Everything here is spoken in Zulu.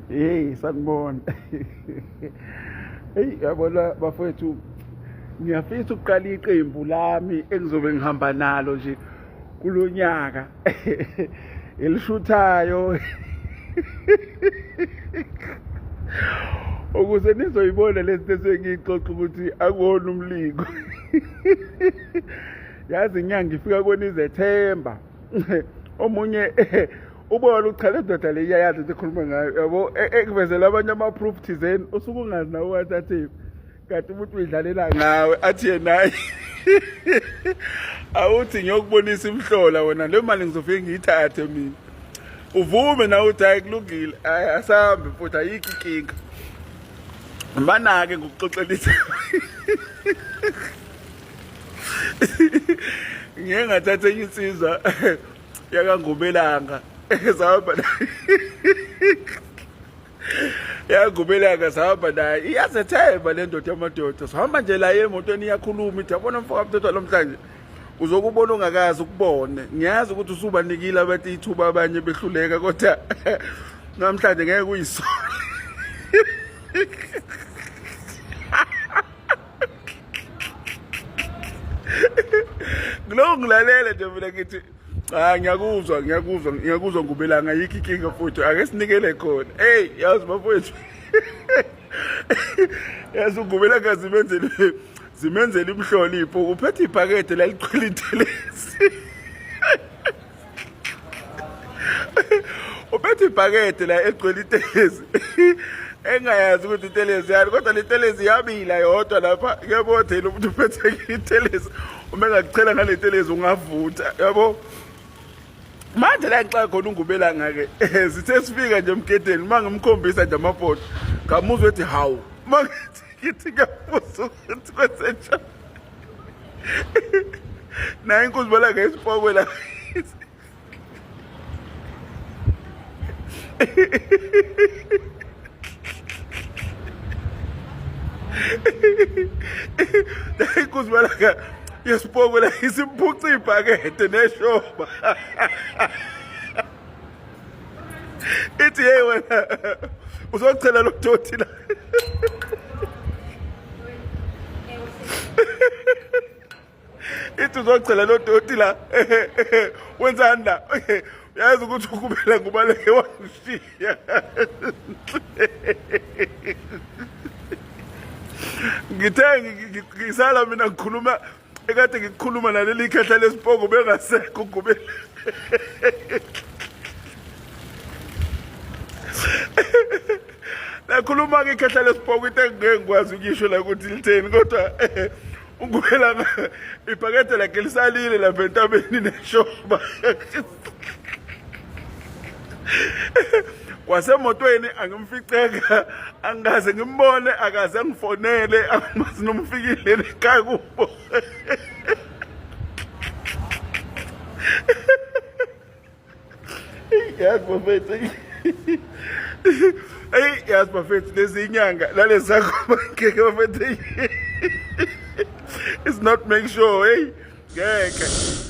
Hey, sanibona. Hey, yabona bafowethu, ngiyafisa ukuqala iqembu lami engizobe ngihamba nalo nje kulonyaka. Elishuthayo. Ukuze nizoyibona lezi zinto engiyixoxa ukuthi akuwona umlingo. Yazi inyanga ifika kwenizethemba. Omunye ubona ukuthi cha le ndoda le iyayazi into ekhuluma ngayo, yabo, ekuvezela abanye ama-proof thizeni usuke ungazi nawe uwathathephi, kanti umuntu uyidlalela ngawe, athi yena hayi, awuthi ngiyokubonisa imhlola wena, le mali ngizofike ngiyithathe mina. Uvume nawe uthi hayi kulungile, hayi asambe futhi ayikho inkinga. Manake ngokuxoxelisa, ngiye ngathatha enye insizwa yakangubelanga, sahamba yangubelanga, sahamba naye, iyazethemba le ndoda yamadoda. Sihamba nje la emotweni, iyakhuluma, ithi yabona mfoka mthetho, namhlanje uzokubona ongakazi ukubone. Ngiyazi ukuthi usubanikile abantu ithuba, abanye behluleka, kodwa namhlanje ngeke uyisole. Ngilokhu ngilalele nje mina, ngithi cha, ngiyakuzwa, ngiyakuzwa, ngiyakuzwa ngubelanga, ayikho inkinga futhi, ake sinikele khona. Hey, yazi bafowethu, yazi ugubelanga zimenzele imhlolipho, uphethe ibhakede laligcwele intelezi, uphethe ibhakede la egcwele itelezi, engayazi ukuthi itelezi yani, kodwa le telezi yabila yodwa lapha. Kuyabona thina umuntu uphethe itelezi, uma engakuchela ngale telezi ungavutha, yabo. Manje la ngixaka khona ungubelanga-ke, sithe sifika nje emgedeni, uma ngimkhombisa nje amafoto, ngamuzwa ethi hawu. Uma ngithi ngithi ngiyabuza ukuthi kwenzenjani, naye inkunzi balanga isipokwe la. Inkunzi balanga yesipokwe la isimphuca ibhakede neshoba, ithi hey wena, uzochela lo doti la. Ithi uzochela lo doti la, wenzani la? Uyazi ukuthi ukubela ngubaleke wangishiya. Ngithe ngisala mina ngikhuluma ekade ngikukhuluma naleli khehla lesipoko, bengasekho ugubela. Nakhuluma-ke ikhehla lesipoko into engingeke ngikwazi ukuyisho la ukuthi litheni, kodwa ungubelanga ibhakede lakhe lisalile lapha entabeni neshoba kwasemotweni. Angimficeka, angikaze ngimbone, akaze angifonele, angimazi noma ufikile nekhaya kubo. Yazi bafethu, eyi yazi bafethu, lezi inyanga nalezi zakho ngeke bafethu, it's not make sure. Hey, ngeke.